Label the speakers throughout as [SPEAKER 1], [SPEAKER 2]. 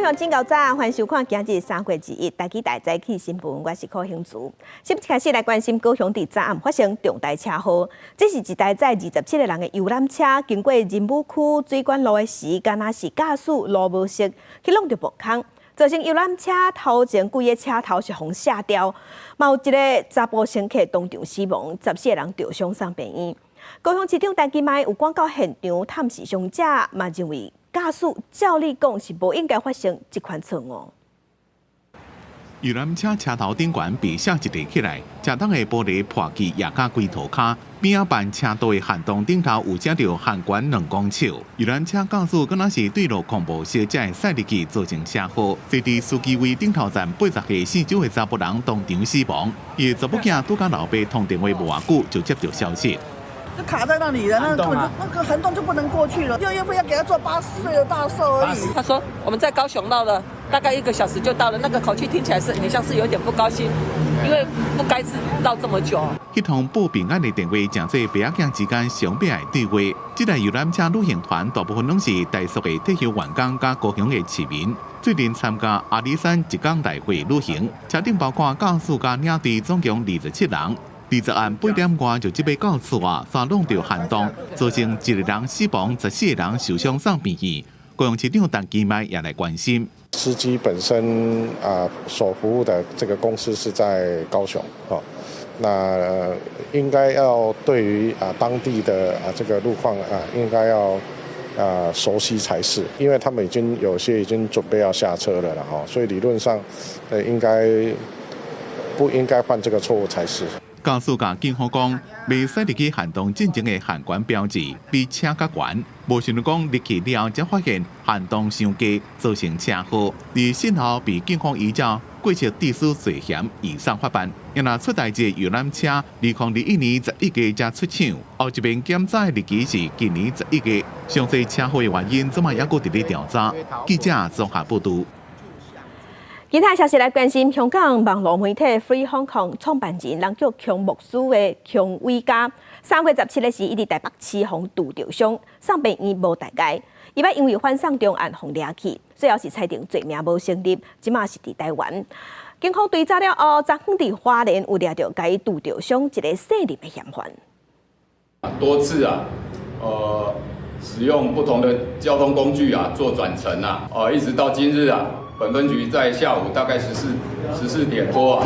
[SPEAKER 1] 眾真𠢕早，歡迎收看今日3月21台語台早起新聞，我是柯興慈。新聞開始來關心高雄佇昨暗發生重大車禍，這是一台載27個人的遊覽車，經過仁武區水管路的時，敢若是駕駛路無熟，去挵著墓空，造成遊覽車頭前規个車頭是予卸掉，嘛有一个查埔乘客當場死亡，14個人著傷送病院。高雄市長陳其邁有趕到現場探視傷者，嘛認為駕駛照理講是無應該發生這款錯誤。
[SPEAKER 2] 遊覽車車頭頂懸被卸一塊起來，車頂的玻璃破去，壓甲規塗跤。邊仔辦車道的涵洞頂頭有寫著限懸2公尺。遊覽車駕駛敢若是對路況無熟，才會駛入去造成車禍。坐佇司機位頂頭層80歲姓周的查埔人當場死亡。伊的查某囝拄佮老爸通電話無偌久就接到消息。
[SPEAKER 3] 就卡在那裡了，那根本就那個涵洞就不能過去了。6月份要給他做80歲的大壽而已。
[SPEAKER 4] 他說我們在高雄繞了大概一個小時就到了，那個口氣聽起來是你像是有點不高興，因為不該是繞這麼久。
[SPEAKER 2] 彼通報平安的電話，成做爸仔囝之間上尾的對話。這台遊覽車旅行團大部分攏是台塑的退休員工佮高雄的市民，最近參加阿里山一天來回旅行，車頂包括駕駛佮領隊總共27人。20暗8點外就這欲到厝啊，煞挵著涵洞，造成一個人死亡，14個人受傷送病院。高雄市長陳其邁也來關心。
[SPEAKER 5] 司機本身啊，所服務的這個公司是在高雄，哦，那應該要對於啊當地的啊這個路況啊，應該要啊熟悉才是，因為他們已經有些已經準備要下車了啦，哈，所以理論上，應該不應該犯這個錯誤才是。
[SPEAKER 2] 駕駛共警方講，未駛入去涵洞進前的限懸標誌比車較懸，無想著講入去了後才發現涵洞傷低，造成車禍。而事後被警方依照過失致死罪嫌移送法辦。若出代誌的遊覽車，2021年11月才出廠，後一遍檢查的日期是今年11月。詳細車禍的原因，這馬猶閣佇咧調查。記者綜合報導。
[SPEAKER 1] 其他消息來關心，香港網路媒體 Free Hong Kong 創辦人，人叫強牧師的強偉嘉，3月17日時，伊佇台北市予揬著傷，送病院無大礙。伊捌因為反送中案予掠去，最後是裁定罪名無成立，這馬是佇台灣。警方追查了後，昨昏佇花蓮有掠著共伊揬著傷一个姓林的嫌犯。
[SPEAKER 6] 多次啊，使用不同的交通工具啊做轉乘啊，一直到今日啊。本分局在下午大概14點多啊，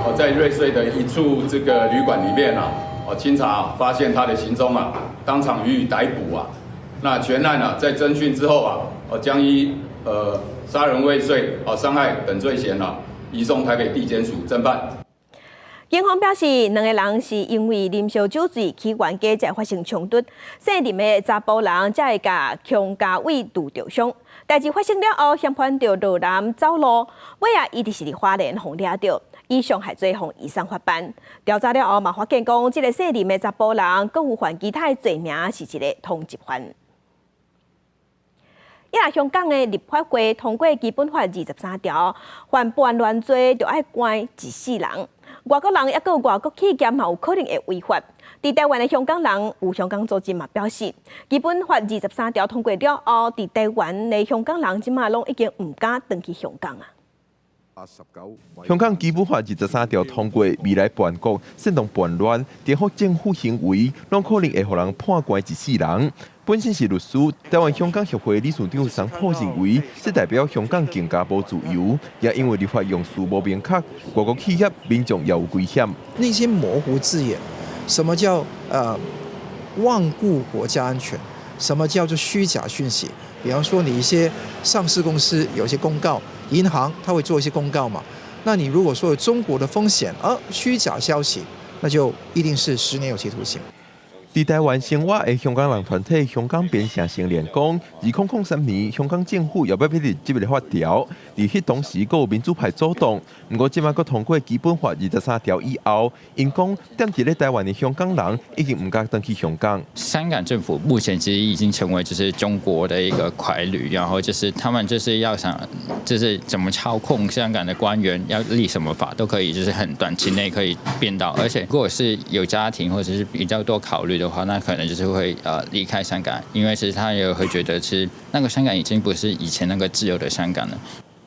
[SPEAKER 6] 哦，在瑞穗的一處這個旅館裡面啊，哦，清查發現他的行蹤啊，當場予以逮捕啊。那全案啊，在偵訊之後啊，哦，將依殺人未遂、哦傷害等罪嫌啊，移送台北地檢署偵辦。
[SPEAKER 1] 警方表示，兩个人是因為啉燒酒醉去冤家才發生衝突，姓林的查埔人才會共強家偉揬著傷。代誌發生了後，嫌犯就落南走路，尾仔伊就是佇花蓮予掠著，以傷害罪予移送法辦。調查了後嘛，發現講，這个姓林的查埔人，閣有犯其他的罪名，是一个通緝犯。啊香港的立法會通過基本法23條，犯叛亂罪就愛關一世人。外國人抑閣外國企業嘛有可能會違法。佇台灣的香港人有香港組織嘛表示，基本法二十三條通過了後，佇台灣的香港人這馬攏已經毋敢轉去香港啊。
[SPEAKER 7] 香港基本法二十三條通過，未來叛國、煽動叛亂、顛覆政府行為，攏可能會予人判關一世人。本身是律師，台灣香港協會理事長桑普認為，這代表香港更加無自由，也因為立法用詞無明確，外國企業民眾也有危險。
[SPEAKER 8] 那些模糊字眼，什麼叫罔顧國家安全？什麼叫做虛假訊息？比方說，你一些上市公司有一些公告，銀行它會做一些公告嘛？那你如果說有中國的風險，而虛假消息，那就一定是10年有期徒刑。
[SPEAKER 7] 佇台灣生活的香港人團體香港邊城青年講，2003年香港政府猶欲欲立這个法條，佇彼當時閣有民主派阻擋。毋過這馬閣通過基本法二十三條以後，𪜶講踮佇咧台灣的香港人已經毋敢轉去香港。
[SPEAKER 9] 香港政府目前其實已經成為就是中國的一個傀儡，然後就是他們就是要想就是怎麼操控香港的官員，要立什麼法都可以，就是很短期內可以變到。而且如果是有家庭或者是比較多考慮的話，那可能就是會離開香港，因為其實他也會覺得其實那個香港已經不是以前那個自由的香港了。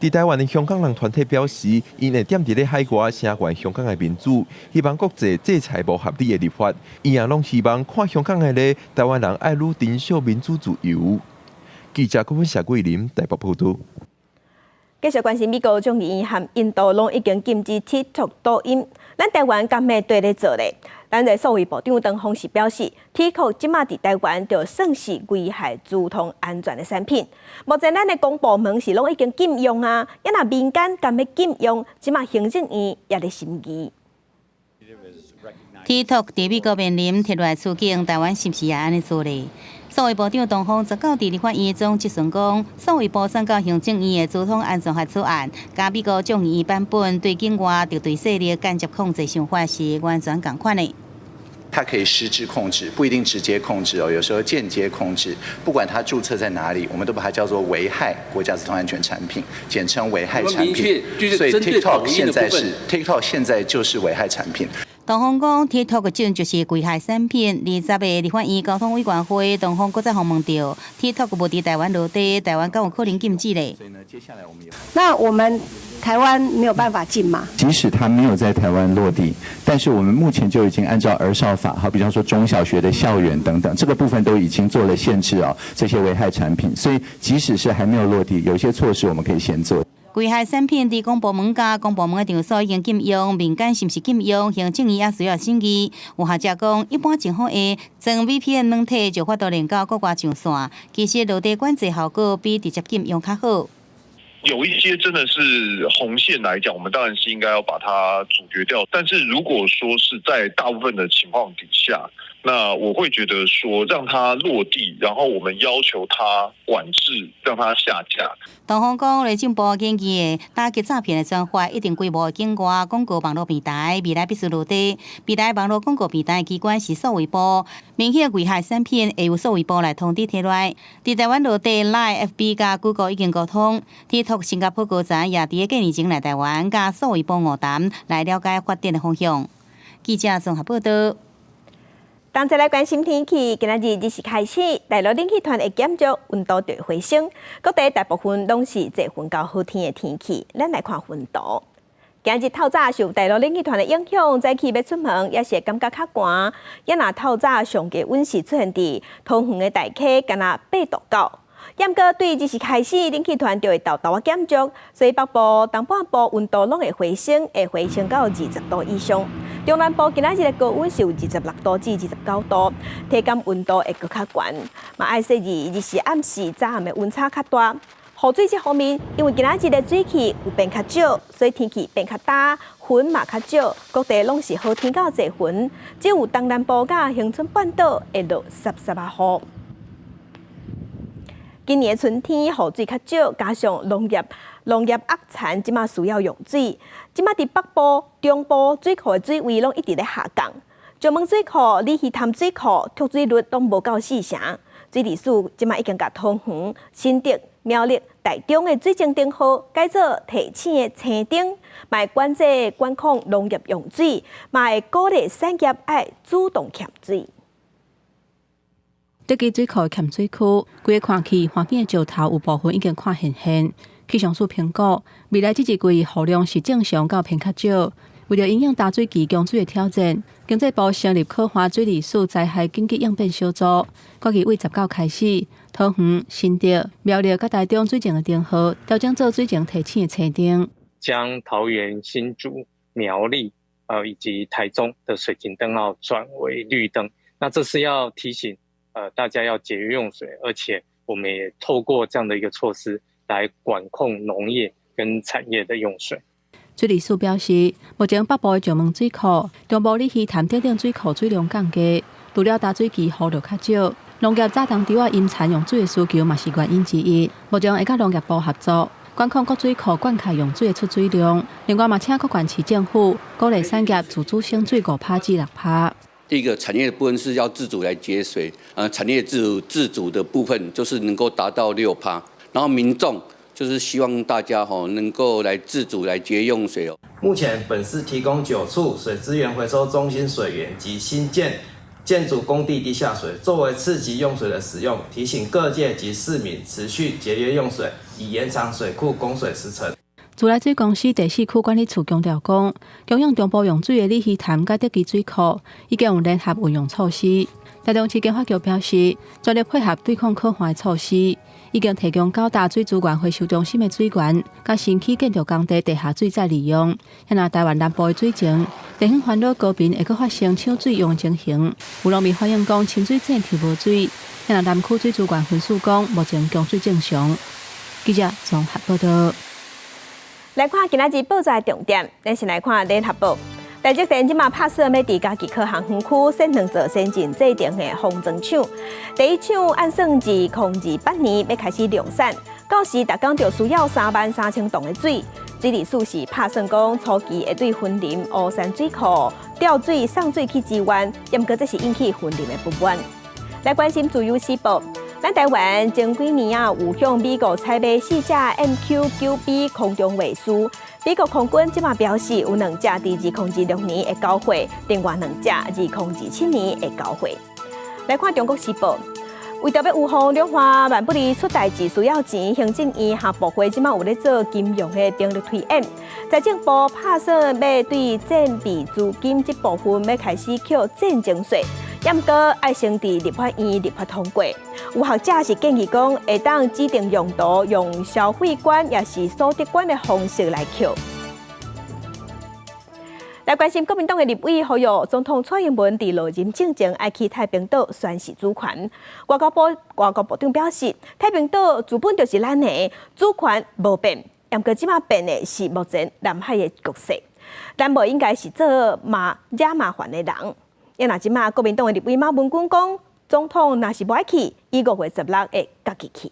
[SPEAKER 7] 佇台灣的香港人團體表示，𪜶會踮佇咧海外聲援香港的民主，希望國際制裁無合理的立法。𪜶也攏希望看香港的咧台灣人愛愈珍惜民主自由。記者郭芬謝桂林台北報導。
[SPEAKER 1] 繼續關心美國眾議院和印度攏已經禁止 TikTok 抖音，咱台灣敢會綴咧做咧？咱的數位部長陳方是表示，TikTok 這馬佇台灣就算是危害資通安全的產品。目前咱的公部門是攏已經禁用啊，抑若民間敢欲禁用，這馬行政院也咧審議。
[SPEAKER 10] TikTok 佇美國面臨撤落來處境，台灣是毋是也按呢做咧？數位部長唐鳳19佇立法院中質詢講，數位部送交行政院的資通安全法草案，佮美國眾議院版本對境外敵對勢力間接控制想法是完全仝款的。
[SPEAKER 11] 它可以實質控制，不一定直接控制哦，有時候間接控制。不管它註冊在哪裡，我們都把它叫做危害國家資通安全產品，簡稱危害產品。所以 TikTok 現在是 TikTok 現在就是危害產品。
[SPEAKER 10] 唐鳳講，TikTok 正就是危害產品。20個立法院交通委員會，唐鳳閣再訪問著 TikTok 無佇台灣落地，台灣敢有可能禁止咧？
[SPEAKER 12] 那我們台灣沒有辦法禁嗎？
[SPEAKER 13] 即使它沒有在台灣落地，但是我們目前就已經按照兒少法，好，比方說中小學的校園等等，這個部分都已經做了限制哦，這些危害產品。所以即使是還沒有落地，有些措施我們可以先做。
[SPEAKER 10] 危害產品佇公部門佮公部門的場所已經禁用，民間是毋是禁用？行政院也需要審議。有學者講，一般情況下，裝 VPN 軟體就法度連到國外上線，其實落地管制效果比直接禁用較好。
[SPEAKER 14] 有一些真的是紅線來講，我們當然是應該要把它阻絕掉。但是如果說是在大部分的情況底下，那我會覺得說讓它落地，然後我們要求它管制，讓它下架。
[SPEAKER 10] 唐鳳講，內政部建議打擊詐騙的專法，一定規模境外廣告網路平台未來必須落地。未來網路廣告平台機關是數位部，明顯危害產品會由數位部來通知提來。佇台灣落地，Line、FB 佮 Google 已經溝通，TikTok 新加坡高層也佇幾年前來台灣，佮數位部晤談來了解發展的方向。記者綜合報導。
[SPEAKER 1] 同齊來關心天氣，今仔日日時開始，大陸冷氣團會減弱，溫度就會回升。各地大部分攏是濟雲到好天的天氣。咱來看溫度。今日透早受大陸冷氣團的影響，早起欲出門也是會感覺較寒。抑若透早上低溫是出現佇桃園的大溪，敢若8度9。毋過對日時開始，冷氣團就會沓沓仔減弱，所以北部、東半部溫度攏會回升，會回升到20度以上。中南部今仔日的高溫是有26度至29度，體感溫度會閣較懸。嘛愛注意日時暗時早暗的溫差較大。雨水這方面，因為今仔日的水汽有變較少，所以天氣變較焦，雲嘛較少，各地攏是好天到濟雲，只有東南部佮恆春半島會落澀澀仔雨。今年春天雨水較少，加上農業壓田，這馬需要用水。這馬佇北部、中部水庫的水位攏一直咧下降。石門水庫、鯉魚潭水庫蓄水率攏無夠四成。水利署這馬已經共桃園、新竹、苗栗、台中的水情燈號改做提醒的青燈，嘛會管制管控農業用水，嘛會鼓勵產業愛主動儉水。
[SPEAKER 15] 竹墘水庫的鹹水區，規个看去，岸邊的石頭有部分已經看現現。氣象署評估，未來這一季雨量是正常到偏較少。為著因應大水期供水的挑戰，經濟部成立可汗水利署災害緊急應變小組，決議對19開始，桃園、新竹、苗栗佮台中水情的燈號調整做水情提醒的青燈，
[SPEAKER 16] 將桃園、新竹、苗栗以及台中的水情燈號轉為綠燈。那這是要提醒大家要節約用水，而且我們也透過這樣的一個措施來管控農業跟產業的用水。
[SPEAKER 15] 水利署表示，目前北部的石門水庫、中部鯉魚潭等等水庫水量降低，除了大水期雨量較少，農業早冬稻仔淹田用水的需求嘛是原因之一。目前會佮農業部合作，管控各水庫灌溉用水的出水量。另外嘛，請各縣市政府鼓勵產業自主省水5趴至6趴。
[SPEAKER 17] 第一個產業的部分是要自主來節水，產業自主的部分就是能夠達到6趴，然後民眾就是希望大家吼能夠來自主來節用水哦。
[SPEAKER 18] 目前本市提供9處水資源回收中心水源及新建建築工地地下水作為次級用水的使用，提醒各界及市民持續節約用水，以延長水庫供水時程。
[SPEAKER 15] 自來水公司第四區管理處強調講，供應中部用水的鯉魚潭佮德基水庫已經有聯合運用措施。台中市經發局表示，全力配合對抗可旱的措施，已經提供九大水資源回收中心的水源，佮新起建築工地地下水再利用。若台灣南部的水情，地方煩惱高頻會閣發生搶水用情形。有農民反映講，清水井抽無水。若南區水資源分署講，目前供水正常。記者綜合報道。
[SPEAKER 1] 來看今仔日報紙的重點，咱先來看聯合報。台積電這馬拍算欲佇嘉義科學園區設兩座先進製程的封裝廠。第一廠按算2028年欲開始量產，到時逐工就需要33,000噸的水。水利署是拍算講，初期會對雲林烏山水庫調水送水去支援，毋過這是引起雲林的不滿。來關心自由時報。咱台灣前幾年啊，有向美國採買四隻 MQ-9B 空中衛士，美國空軍這馬表示有兩隻佇2026年會交貨，另外兩隻2027年會交貨。來看中國時報，為著欲預防兩岸萬不利出代誌需要錢，行政院和部會這馬有咧做金融的兵力推演。財政部拍算欲對戰備資金這部分欲開始扣戰爭稅。毋過愛先佇立法院立法通過。有學者是建議講，會當指定用途用消費券抑是所得券的方式來扣。來關心國民黨的立委呼籲總統蔡英文佇落任進前愛去太平島宣示主權。外交部長表示，太平島自本就是咱的主權無變，毋過這馬變的是目前南海的局勢。咱無應該是做麻惹麻煩的人。若這馬國民黨的立委馬文君講，總統若是無愛去，伊5月16會家己去。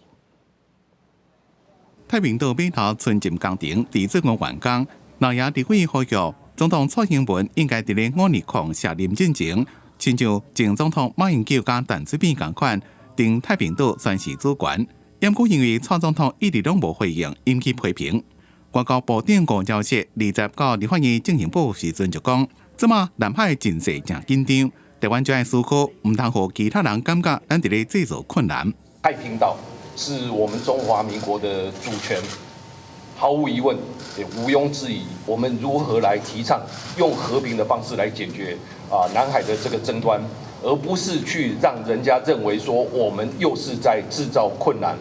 [SPEAKER 2] 太平島碼頭春浸工程佇最近完工，老爺立委呼籲總統蔡英文應該佇咧520卸任進前，親像前總統馬英九佮陳水扁仝款，佇太平島宣示主權。毋過因為蔡總統一直攏無回應，引起批評。外交部長吳釗燮20到立法院進行報時陣就講，這馬南海情勢誠緊張，台灣就愛思考，毋通予其他人感覺咱佇咧製造困難。
[SPEAKER 19] 太平島是我們中華民國的主權，毫無疑問，也毋庸置疑。我們如何來提倡用和平的方式來解決南海的這個爭端，而不是去讓人家認為說我們又是在製造困難。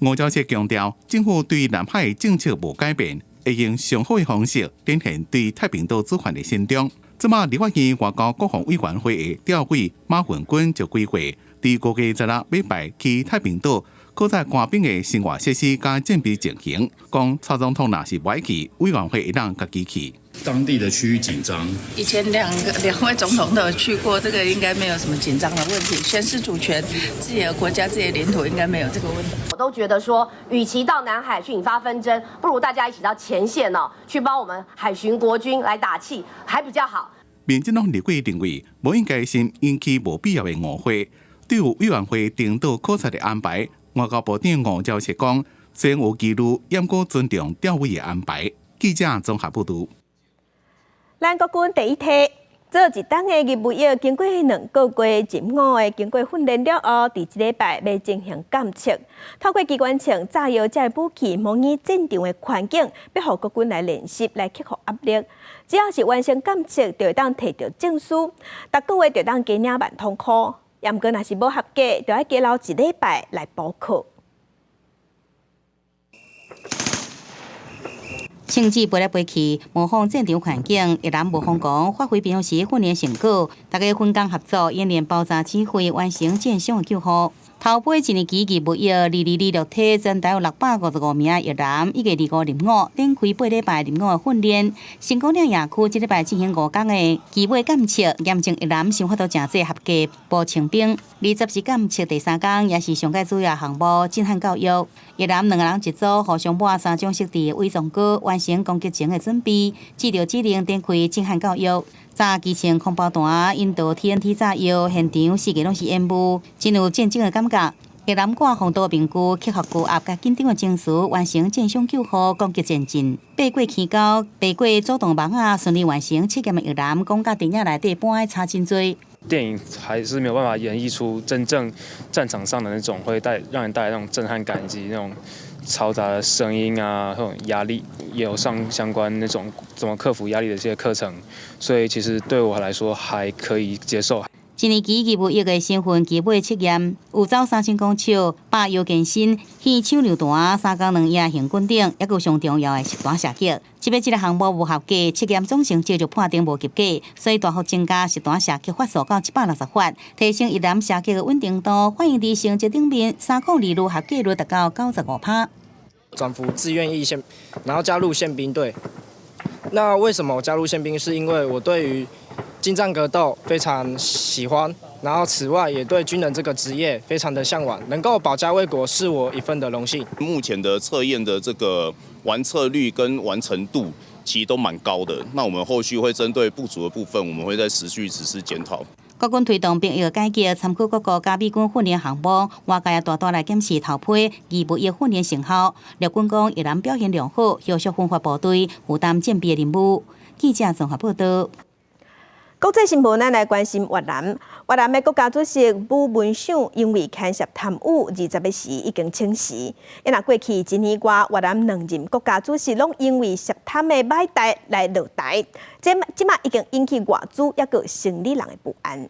[SPEAKER 2] 吳釗燮強調，政府對南海政策無改變，會用上好的方式展現對太平島主權的慎重。這馬立法院外交國防委員會的調委馬文君就規劃，佇5月16欲拜去太平島，考察官兵的生活設施佮戰備情形。講蔡總統若是無愛去，委員會會當家己去。
[SPEAKER 20] 當地的區域緊張。
[SPEAKER 21] 以前兩位總統都有去過，這個應該沒有什麼緊張的問題。宣示主權，自己的國家、自己的領土，應該沒有這個問題。
[SPEAKER 22] 我都覺得說，與其到南海去引發紛爭，不如大家一起到前線哦，去幫我們海巡國軍來打氣，還比較好。
[SPEAKER 2] 民進黨立委認為，無應該先引起無必要的誤會。對於委員會登島考察的安排，外交部長吳釗燮講，雖然有疑慮，毋過尊重調委的安排。記者綜合報導。
[SPEAKER 1] 咱國軍第一梯做一冬的義務役，經過2個月入伍的，經過訓練了後，佇這禮拜欲進行鑑測，透過機關槍、炸藥這武器模擬戰場的環境，欲予國軍來練習，來克服壓力。只要是完成鑑測，就會當提著證書，逐個月就當加領萬通箍。毋過若是無合格，就愛加留一禮拜來補課。
[SPEAKER 10] 槍支飛來飛去，模仿戰場環境，役男無瘋狂，發揮平常時訓練成果，大家分工合作，演練爆炸指揮，完成戰傷的救護。頭尾一年期義務役，2226梯，全台有655名役男，預計25入伍，展開8禮拜入伍的訓練。成功嶺野區這禮拜進行5工的期尾鑑測，驗證役男想法度誠濟合格補充兵。20是鑑測第三工，也是上蓋主要項目震撼教育。役男兩个人一組，互相抹三種設置的偽裝膏，完成攻擊前的準備，接著指令展開震撼教育。炸機槍空包彈，引導 TNT 炸藥，現場四界攏是煙霧，真有戰爭的感覺。役男掛防毒面具，克服高壓佮緊張的情緒，完成戰傷救護，攻擊前進。爬過坑溝，爬過主動網仔，順利完成測驗的役男，講佮電影內底搬的差真濟。
[SPEAKER 23] 電影還是沒有辦法演繹出真正戰場上的那種會帶讓人帶來那種震撼感以及那種
[SPEAKER 3] 嘈雜的聲音啊，那種壓力，也有上相關那種怎麼克服壓力的這些課程，所以其實對我來說還可以接受。
[SPEAKER 10] 一年級義務役的身份基本測驗，有走3000公尺、百腰健身、彼手榴彈、三工兩夜行軍等，抑閣有上重要的實彈射擊。這擺這个項目無合格，測驗總成績就判定無及格，所以大幅增加實彈射擊發數到160發，提升役男射擊的穩定度。反映佇成績頂面，302合格率達到95%。
[SPEAKER 4] 轉服自願役憲，然後加入憲兵隊。那為什麼我加入憲兵？是因為我對於近戰格鬥非常喜歡，然後此外也對軍人這個職業非常的嚮往，能夠保家衛國是我一份的榮幸。
[SPEAKER 23] 目前的測驗的這個完測率跟完成度其實都蠻高的，那我們後續會針對不足的部分，我們會再持續實施檢討。
[SPEAKER 10] 國軍推動兵役改革，參考各國佮美軍訓練項目，外界也大大來檢視頭批義務役訓練成效。陸軍講，役男表現良好，後續分發部隊負擔戰備的任務。記者綜合報道。
[SPEAKER 1] 國際新聞，咱來關心越南。越南的國家主席武文賞因為牽涉貪污，20日時已經請辭。伊若過去一年外，越南兩任國家主席攏因為涉貪的歹代來落台，這這馬已經引起外資抑閣生理人的不安。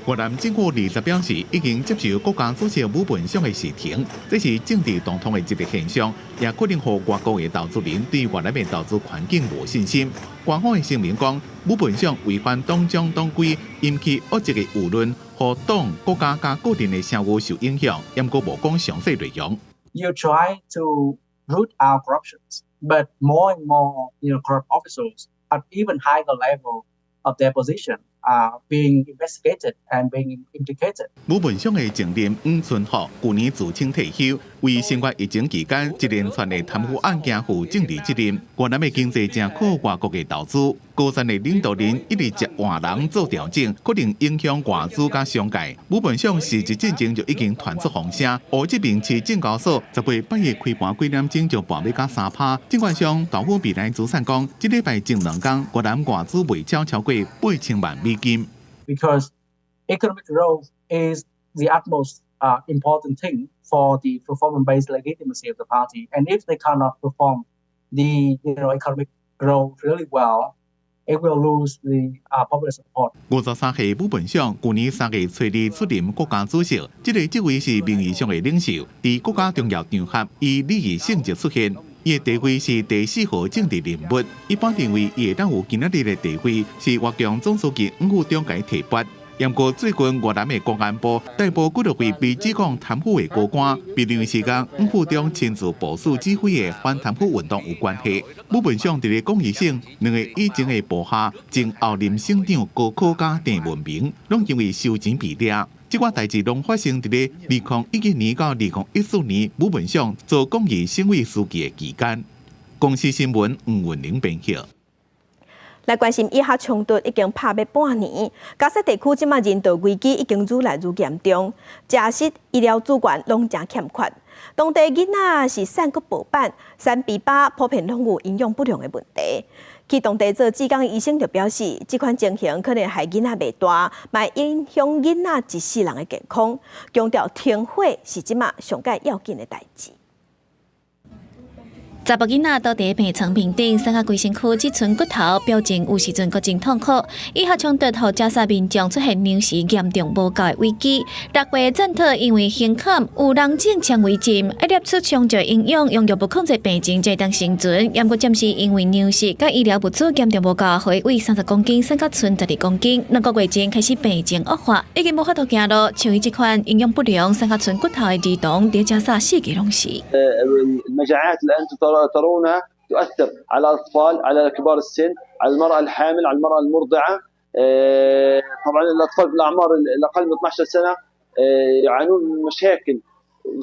[SPEAKER 2] 越南政府20表示，已經接受國家主席武文賞的辭呈，這是政治動盪的一個現象，也可能予外國的投資人對越南的投資環境無信心。官方的聲明講，武文賞違反黨章黨規，引起惡質的輿論，予黨、國家佮個人的聲譽受影響，毋過無講詳細內容。
[SPEAKER 24] You try to root out corruptions, but more and more corrupt officials at even higher level of their position are being investigated and being implicated.
[SPEAKER 2] 武文賞的前任黃春福舊年自請退休，為新冠疫情期間一連串的貪污案件負政治責任。越南的經濟誠靠外國的投資，高層的領導人一直接換人做調整，可能影響外資佮商界。武文賞辭職進前就已經傳出風聲，胡志明市證交所18擺開盤幾點鐘就跋欲到3趴。證券商道富未來資產講，這禮拜前兩工越南外資賣超超過8000萬美金。
[SPEAKER 24] Because economic growth is the utmost important thing for the performance-based legitimacy of the party, and if they cannot perform the economic growth really well, it will lose the popular support.
[SPEAKER 2] 53歲武文賞舊年3月初二出任國家主席，這个職位是名義上的領袖，佇國家重要場合以禮儀性質出現。伊的地位是第四號政治人物，一般認為伊會當有今仔日的地位，是越共總書記黃富中共提拔。毋過最近越南的公安部逮捕幾多位被指控貪腐的高官，被認為是佮黃富中親自部署指揮的反貪腐運動有關係。武文賞佇咧廣義省兩个以前的部下，前後任省長高可佮鄭文明，攏因為收錢被掠。這寡代誌攏發生佇咧2011年到2014年，武文賞做廣義省委書記的期間。公視新聞黃文玲編譯。
[SPEAKER 1] 來關心以哈衝突已經拍欲半年，加沙地區這馬人道危機已經愈來愈嚴重，食食醫療資源攏誠欠缺，當地囡仔是瘦閣無板，三比八普遍攏有營養不良的問題。去當地做志工醫生就表示，這款情形可能害囡仔袂大，嘛影響囡仔一世人的健康。強調停火是這馬上蓋要緊的代誌。
[SPEAKER 25] 查埔囡仔倒佇病床面頂，瘦甲規身軀只賰骨頭，表情有時陣閣真痛苦。以哈衝突予加沙民眾出現糧食嚴重無夠的危機。6月戰闘因為胸坎有囊腫纖維症，愛攝取充足營養，用藥物控制病情才會當生存。毋過暫時因為糧食佮醫療物資嚴重無夠，予伊為30公斤瘦甲賰12公斤。2個月前開始病情惡化，已經無法度行路。像伊這款營養不良、瘦甲賰骨頭的兒童，佇加沙四界攏是。
[SPEAKER 26] ترونها تؤثر على الأطفال، على كبار السن، على المرأة الحامل، على المرأة المرضعة. طبعا الأطفال في الأعمار الأقل من 12 سنة يعانون من مشاكل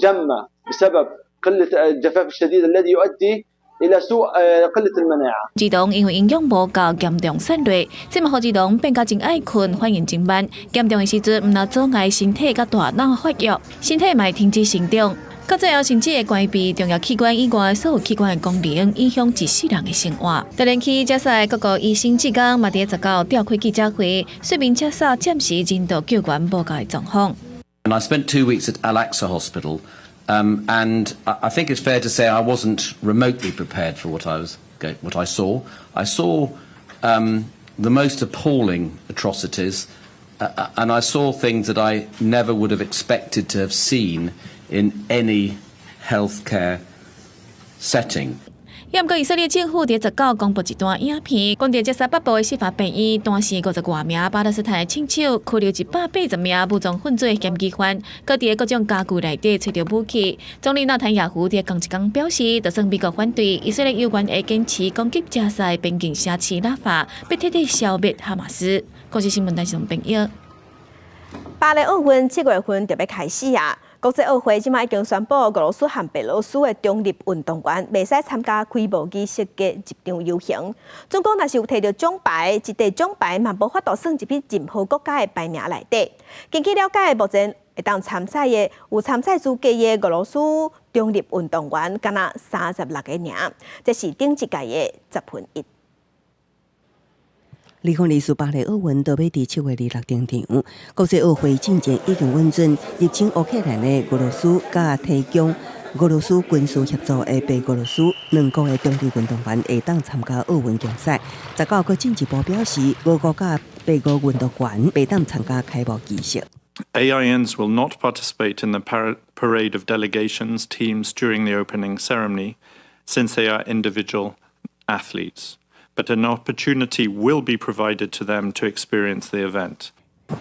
[SPEAKER 26] جمة بسبب قلة الجفاف الشديد الذي يؤدي إلى سوء قلة المناعة。
[SPEAKER 25] 兒童因為營養無夠，嚴重瘦弱，這嘛予兒童變甲真愛睏，反應真慢。嚴重的時陣，毋但阻礙身體佮大腦發育，身體嘛會停止成長。到最後，甚至會關閉重要器官以外所有器官的功能，影響一世人的生活。台聯區加沙各國醫生志工嘛，佇19召開記者會，說明加沙暫時人道救援無夠的狀況。
[SPEAKER 27] And I spent 2 weeks at Al-Aqsa Hospital,
[SPEAKER 5] And I think it's fair to say I wasn't remotely prepared for what I saw. I saw the most appalling atrocities, and I saw things that I never would have expected to have seen in any healthcare setting.
[SPEAKER 25] 也毋過以色列政府佇19公布一段影片，講佇加沙北部的西法病院，彈死50外名巴勒斯坦的槍手，拘留180名武裝分子的嫌疑犯，閣佇各種家具內底揣著武器。總理納坦雅胡佇仝一工表示，就算美國反對，以色列猶原會堅持攻擊加沙的邊境城市拉法，欲徹底消滅哈馬斯。公視新聞台上編譯。
[SPEAKER 1] 巴黎奧運7月份就欲開始啊！國際奧會這馬已經宣布，俄羅斯和白羅斯的中立運動員袂使參加開幕儀式的入場遊行。總講若是有提著獎牌，一塊獎牌嘛無法度算入去任何國家的排名內底。根據了解，目前會當參賽的有參賽資格的俄羅斯中立運動員，敢若36個爾，這是頂一屆的1/10。
[SPEAKER 6] 2024巴黎奧運就欲佇7月26登場，國際奧會進前已經允准入侵烏克蘭的俄羅斯，佮提供俄羅斯軍事協助的白俄羅斯兩國的中立運動員會當參加奧運競賽。19閣進一步表示，俄國佮白俄運動員袂當參加開幕儀式。
[SPEAKER 7] AINs will not participate in the parade of delegations teams during the opening ceremony, since they are individual athletes. But an opportunity will be provided to them to experience the event.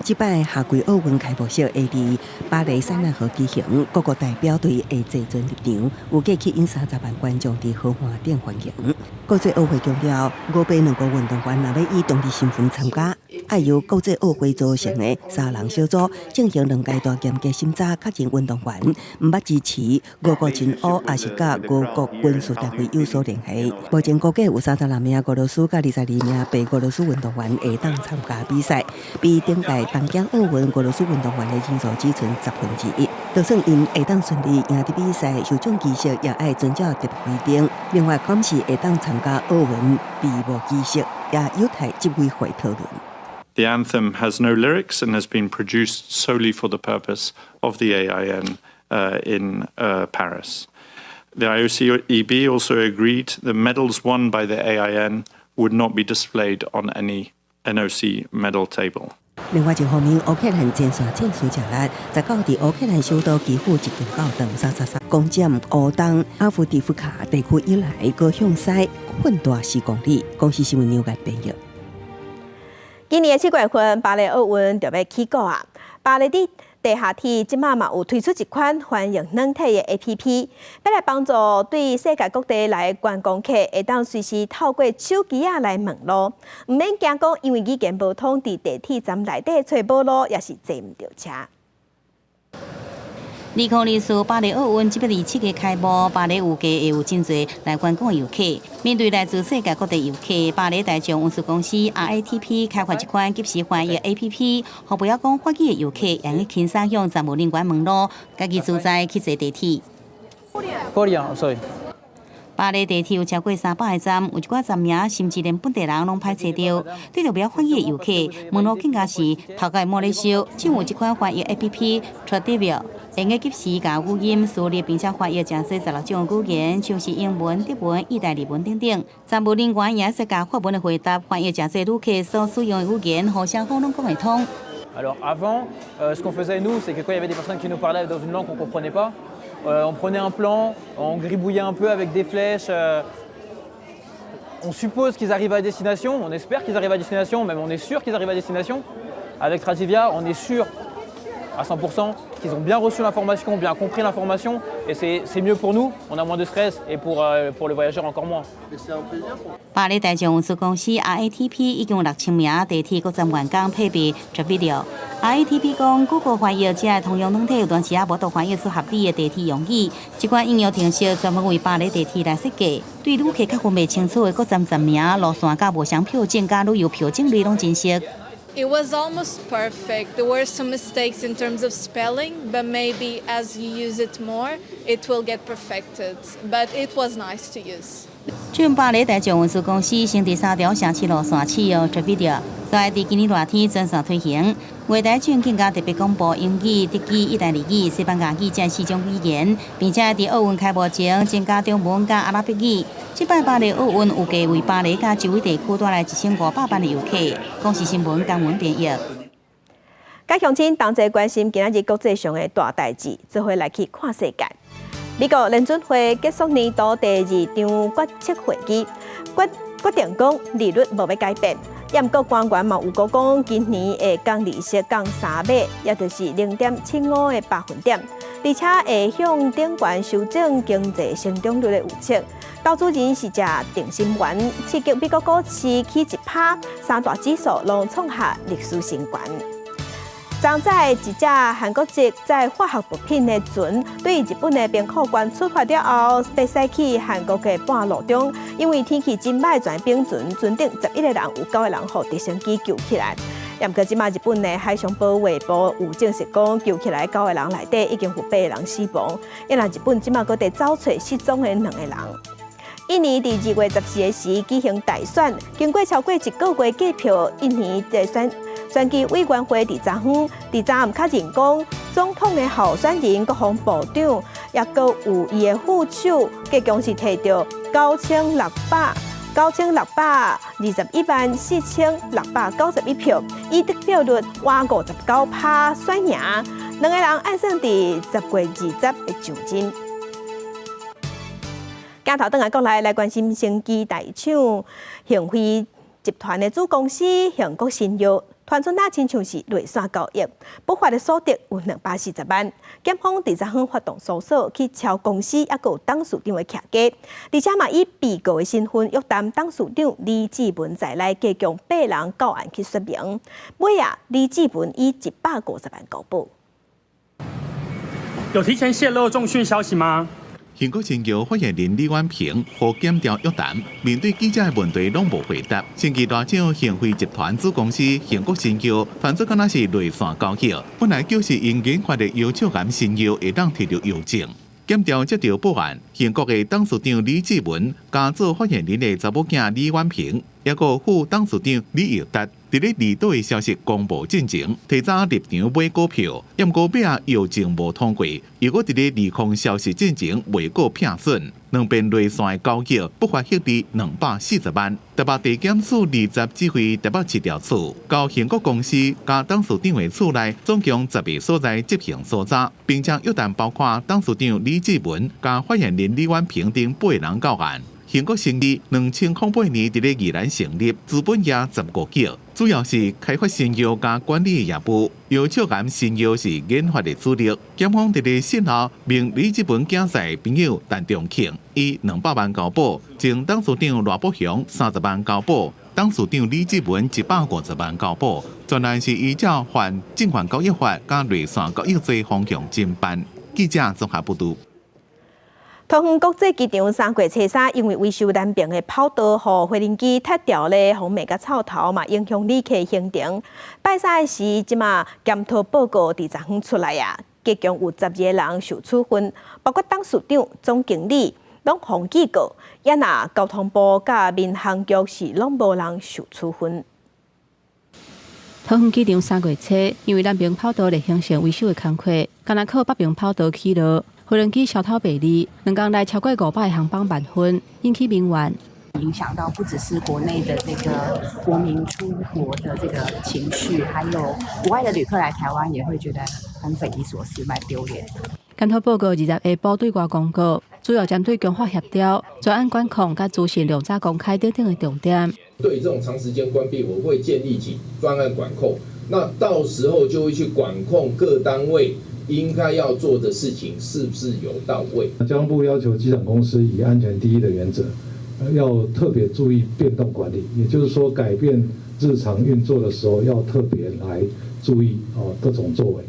[SPEAKER 6] 這擺夏季奧運開幕式會佇巴黎塞納河舉行，各國代表隊會坐船入場，預計吸引30萬觀眾佇河岸頂歡迎。國際奧會強調，俄白兩國運動員若欲以中立身份參加，愛由國際奧會組成的三人小組進行兩階段嚴格審查，確認運動員毋捌支持俄國親烏，抑是佮俄國軍事單位有所聯繫。目前估計有36名俄羅斯佮22名白俄羅斯運動員會當參加比賽，比頂屆東京奧運俄羅斯運動員的人數只賰1/10。就算𪜶會當順利贏得比賽，受獎儀式也愛遵照特別規定。另外，敢是會當參加奧運閉幕儀式，也有待執委會討論。
[SPEAKER 7] The anthem has no lyrics and has been produced solely for the purpose of the AIN in Paris. The IOCEB also agreed the medals won by the AIN would not be displayed on any NOC medal table.
[SPEAKER 6] 另外一方面，烏克蘭前線戰事熱烈，19佇烏克蘭首都基輔一間教堂333攻佔烏東阿夫迪夫卡地區以來，閣向西擴大4公里。公視新聞紐約編譯。
[SPEAKER 1] 今年的7月份，巴黎奧運就欲起鼓啊！巴黎的地下鐵這馬嘛有推出一款翻譯軟體的 APP，欲來幫助對世界各地來的觀光客，會當隨時透過手機仔來問路，毋免驚講因為語言無通，佇地鐵站內底揣無路，抑是坐毋著車。
[SPEAKER 10] 2024巴黎奧運這欲佇7月開幕，巴黎預計會有真濟來觀光的遊客。面對來自世界各地遊客，巴黎大眾運輸公司 RATP 開發一款即時翻譯 APP，予袂曉講法語的遊客，會用輕鬆向站務人員問路，家己自在去坐地鐵。
[SPEAKER 8] Korean, sorry.
[SPEAKER 10] 巴黎地鐵有超過300個站，有一寡站名甚至連本地人攏歹揣著。對著袂曉法語的遊客，問路更加是頭殼摸咧燒。正有這款翻譯 APP Tradvio，會用即時共語音輸入，並且翻譯誠濟16種語言，像是英文、德文、意大利文等等。站務人員也會使共法文的回答，翻譯誠濟旅客所使用的語言，予雙方攏講會通。
[SPEAKER 8] Alors avant, ce qu'on faisait nous, c'est que quand il y avait des personnes qui nous parlaient dans une langue qu'on comprenait pas, on prenait un plan, on gribouillait un peu avec des flèches. On suppose qu'ils arrivent à destination, on espère qu'ils arrivent à destination, même on est sûr qu'ils arrivent à destination. Avec Tradivia, on est sûr à 100% qu'ils ont bien reçu l'information, bien compris l'information, et c'est mieux pour nous, on a moins de stress, et pour le voyageur encore moins.
[SPEAKER 10] 巴黎大眾運輸公司 RATP 已經有6000名地鐵各站員工配備 Tradvio。RATP 講，谷歌翻譯這个通用軟體有當時仔無法度翻譯出合理的地鐵用語。這款應用程式專門為巴黎地鐵來設計，對旅客較分袂清楚的各站站名、路線、佮無相票證、佮旅遊票種類攏真熟。
[SPEAKER 9] It was almost perfect. There were some mistakes in terms of spelling, but maybe as you use it more, it will get perfected. But it was nice to use.
[SPEAKER 10] 正巴黎大眾運輸公司先佇三條城市路線試用 Tripedia，在佇今年熱天全線推行。月台將更加特別廣播英語、德語、意大利語、西班牙語這四種語言，並且佇奧運開幕前增加中文佮阿拉伯語。這擺巴黎奧運預計為巴黎佮周圍地區帶來1500萬的遊客。公視新聞江文編譯。
[SPEAKER 1] 佮鄉親同齊關心今仔日國際上的大代誌，做伙來去看世界。美國聯準會結束年度第二場決策會議，決定講利率無欲改變。也毋過官員嘛有講講，今年會降利息降3碼，也就是0.75個百分點，而且會向頂懸修正經濟成長率的預測。投資人是食定心丸，刺激美國股市起1%，三大指數攏創下歷史新高。昨載一隻韓國籍載化學毒品的船對日本的兵庫縣出發了後，欲駛去韓國的半路中，因為天氣真䆀，全冰船船頂11個人有九個人予直升機救起來。毋過這馬日本的海上保衛部有證實講，救起來九個人內底已經有八個人死亡。因為日本這馬閣佇走揣失蹤的兩個人。印尼佇2月14日時舉行大選，經過超過一個月計票，印尼的選舉委員會佇昨昏佇昨暗確認講，總統的候選人國防部長，抑閣有伊的副手，計共是提著96,214,691票，以得票率倚59%選贏，兩个人按算佇10月20會就任。鏡頭轉來國內來關心生技大廠杏輝集團的子公司杏國新藥，傳出若親像是內線交易，不法的所得有240萬。檢方佇昨昏發動搜索去抄公司，抑閣有董事長的徛家，而且嘛以被告的身份約談董事長李志文在內，計共八人到案去說明。尾仔，李志文以150萬交保。
[SPEAKER 11] 有提前洩露重訊消息嗎？
[SPEAKER 2] 杏國新藥發言人李婉平予檢調約談，面對記者的問題攏無回答。生技大廠杏輝集團子公司杏國新藥，傳出敢若是內線交易，本來就是𪜶研發的藥腸癌新藥會當提著藥證。檢調接著報案，杏國的董事長李志文，佮做發言人的查某囝李婉平，抑閣副董事長李友達，佇咧離島的消息公布進前，提早入場買股票，毋過尾仔藥證無通過，又閣佇咧利空消息進前賣股避損，兩邊內線的交易不法獲利240萬。台北地檢署20指揮台北市調處，到杏國公司佮董事長的厝內，總共10個所在執行搜查，並且約談包括董事長李志文、佮發言人李婉平等八人到案。杏國生技2008年佇咧宜蘭成立，資本額15億，主要是開發新藥佮管理的業務。藥腸癌新藥是研發的主力。檢方佇咧訊後，命李志文囝婿朋友陳中慶以200萬交保，前董事長賴伯雄30萬交保，董事長李志文150萬交保。全案是依照犯證券交易法佮內線交易罪方向偵辦。記者綜合報導。
[SPEAKER 1] 桃園國際機場3月初3，因為維修南邊的跑道，予飛行機踢掉咧，予罵甲臭頭嘛，影響旅客行程。拜三的時，這馬檢討報告佇昨昏出來啊，計共有12個人受處分，包括董事長、總經理攏予警告，也若交通部佮民航局是攏無人受處分。
[SPEAKER 15] 桃園機場3月初，因為南邊跑道咧形成維修的工課，干焦靠北邊跑道起落。飛行機消透袂離，兩工內超過500個航班慢分，引起民怨。
[SPEAKER 12] 影響到不只是國內的這個國民出國的這個情緒，還有國外的旅客來台灣也會覺得很匪夷所思，蠻丟臉。
[SPEAKER 15] 檢討報告20下晡對外公告，主要針對強化協調、專案管控佮資訊量早公開等等的重點。
[SPEAKER 13] 對這種長時間關閉，我會建立起專案管控，那到時候就會去管控各單位應該要做的事情是不是有到位？
[SPEAKER 14] 交通部要求機場公司以安全第一的原則，要特別注意變動管理，也就是說改變日常運作的時候，要特別來注意哦各種作為。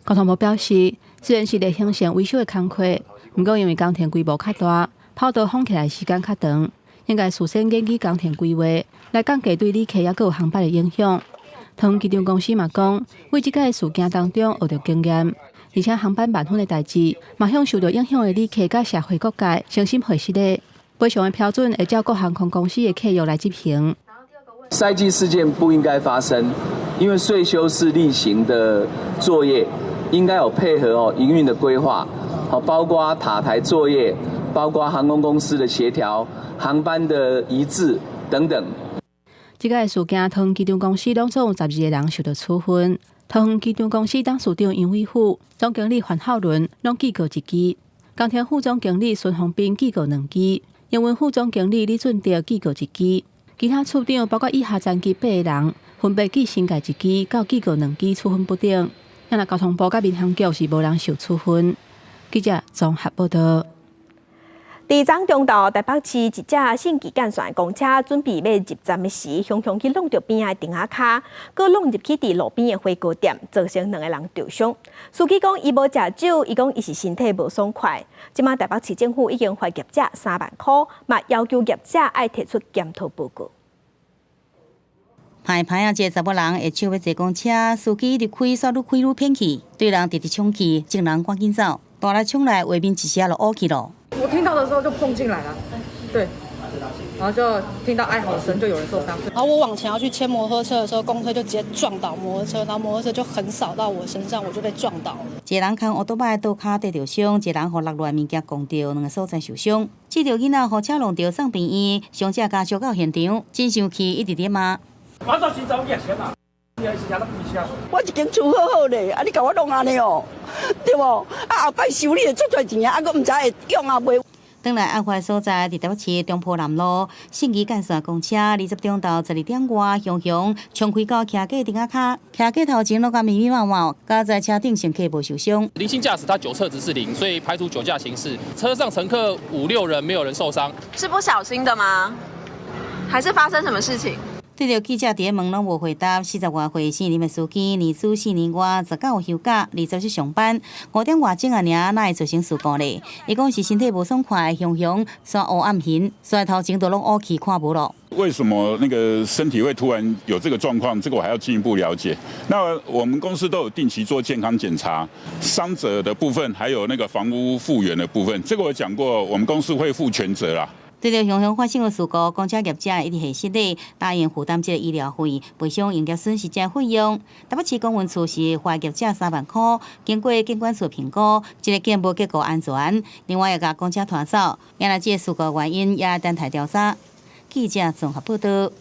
[SPEAKER 15] 交通部表示，雖然是咧興盛維修的工課，毋過因為工程規模較大，跑道封起來時間較長，應該事先研究工程規劃，來降低對旅客抑閣有航班的影響。桃園機場公司嘛講，為這個事件當中學著經驗，而且航班慢分的代誌，嘛向受著影響的旅客佮社會各界誠心賠失禮。賠償的標準會照各航空公司的契約來執行。
[SPEAKER 16] 塞機事件不應該發生，因為歲修是例行的作業，應該有配合哦營運的規劃，好包括塔台作業，包括航空公司的協調、航班的一致等等。
[SPEAKER 15] 這個事件，桃園機場公司攏總有12個人受到處分。桃園機場公司董事長楊偉虎、總經理范孝倫攏記過一支，工程副總經理孫宏斌記過兩支，營運副總經理李俊德記過一支。其他處長包括以下層級八個人，分別記申誡一支到記過兩支處分不等。若交通部佮民航局是無人受處分。記者綜合報道。
[SPEAKER 1] 佇昨中晝，台北市一隻信義幹線公車準備欲入站的時，雄雄去挵著邊仔的亭仔跤，閣挵入去佇路邊的火鍋店，造成兩个人著傷。司機講伊無食酒，伊講伊是身體無爽快。這馬台北市政府已經罰業者3萬箍，嘛要求業者愛提出檢討報告。
[SPEAKER 10] 歹歹啊！這個查某人下手欲坐公車，司機一直開，煞愈開愈偏去，對人直直衝去，眾人趕緊走，大力衝來，畫面一時仔就烏去咯。
[SPEAKER 17] 我聽到的時候就碰進來了，對，然後就聽到哀嚎聲，就有人受傷。
[SPEAKER 18] 然後我往前要去牽摩托車的時候，公車就直接撞倒摩托車，然後摩托車就橫掃到我身上，我就被撞倒了。
[SPEAKER 10] 一個人牽烏多擺倒跤跌著傷，一個人予落來物件摃著，兩个所在受傷。這條囡仔予車挵著送病院，傷者家屬到現場真生氣，一直咧罵。
[SPEAKER 19] 馬上去找你錢嘛！
[SPEAKER 20] 我一間厝好好咧，啊你共我弄按呢哦，對無？啊後擺修理會出濟錢啊，啊閣毋知會用啊袂。
[SPEAKER 10] 轉來案發所在，佇台北市中埔南路信義幹線公車，20中晝12點外，雄雄衝開到徛架亭仔跤，徛架頭前攏共密密麻麻，佳哉車頂乘客無受傷。
[SPEAKER 21] 零星駕駛他酒測值是0，所以排除酒駕刑事。車上乘客5、6人，沒有人受傷。
[SPEAKER 22] 是不小心的嗎？還是發生什麼事情？
[SPEAKER 10] 對著記者佇咧問，攏無回答。40外歲姓林的司機，年資4年外，19休假，20上班。5點外鐘仔爾，哪會造成事故咧？伊講是身體無爽快，雄雄煞烏暗形，所以頭前都攏烏去看無咯。
[SPEAKER 27] 為什麼那個身體會突然有這個狀況？這個我還要進一步了解。那我們公司都有定期做健康檢查，傷者的部分，還有那個房屋復原的部分，這個我講過，我們公司會負全責啦。
[SPEAKER 10] 對著雄雄發生的事故，公車業者一直下實咧，答應負擔這個醫療費，賠償營業損失這費用。台北市公運處是罰業者3萬箍，經過警管處評估，這个建無結構安全。另外，也共公車拖走，原來這个事故原因也等待調查。記者綜合報道。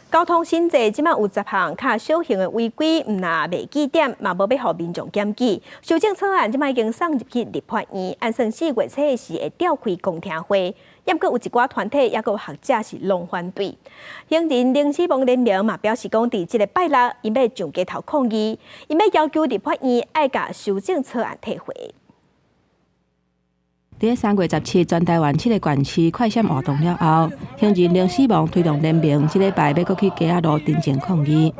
[SPEAKER 1] 交通新制這馬有10項較小型的違規，毋但袂記點，嘛無欲予民眾檢舉。修正草案這馬已經送入去立法院，按算4月初時會召開公聽會。毋過有一寡團體抑閣有學者是攏反對。行人零死亡聯盟嘛表示講，佇這个拜六，𪜶欲上街頭抗議，𪜶欲要求立法院愛共修正草案退回。
[SPEAKER 15] 佇3月17，全台灣7个縣市快閃活動了後，行人零死亡推動聯盟這禮拜欲閣去街仔路陳情抗議。